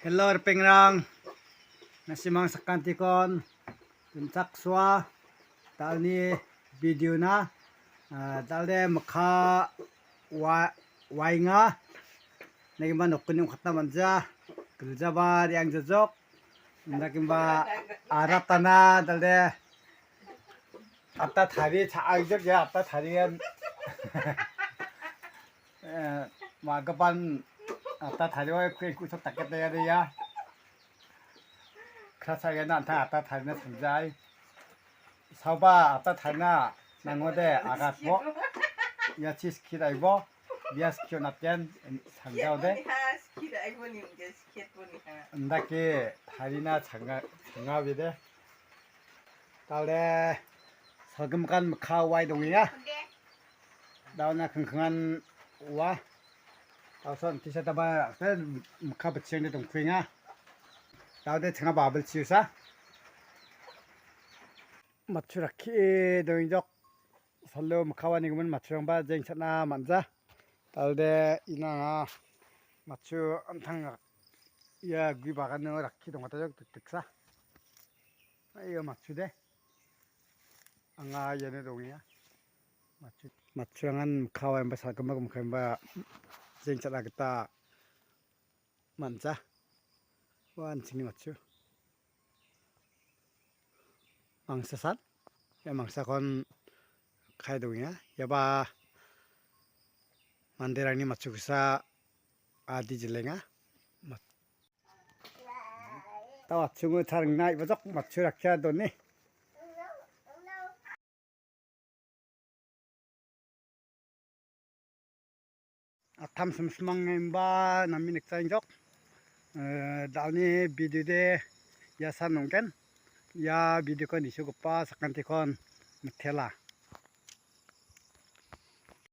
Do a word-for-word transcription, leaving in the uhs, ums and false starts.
Hello, ripengrang. Nasimang sakantikon, tunchaksoa, dalni video na, ah, dalde maka wa-, wainga, nagipa nokni ongkatna manja, giljaba riang jojok, indakimba aratana, dalde atta tari cha-, agjok ya, atta tarian. Eh, magapan atta tariwa kue kusok taket ya de ya. Krasa ya na anta atta tarina sangjai. Sauba atta tarina nangode agatbo. Ya chis kidaibo. Bias kio napian sangjao de. Ndake tarina sanga, sanga bide. Tale salgimkan mikha wai dongenga. Dauna kengkengan ua. Tauson tisa taba ke mikha becheng de dongkuenga. Daude chenga babel chiusa. Matchu rakki dongjok. Salo mikha wanigimin matchurangba jeng chana manja. Talde inanga matchu antang ia gui bagano rakki dongata jok tiktiksa. Ia matchu de. Anga iano dongenga. Matchu, matchurangan mikha wanigimin salgimba mikha wanigiminba jeng chana gita manja. Ua an·chingni matchu. Mangsasan, ia mangsakon kae dongenga. Iaba manderangni matchu ge·sa adi jilenga. Mat-, tau atchungo taringna ibajok matchu rakkia doni. Atam simsimang imba nami niksainjok. Eh, dalni video de iasan ong·gen. Ia video-ko nisugipa sakantikon mitela.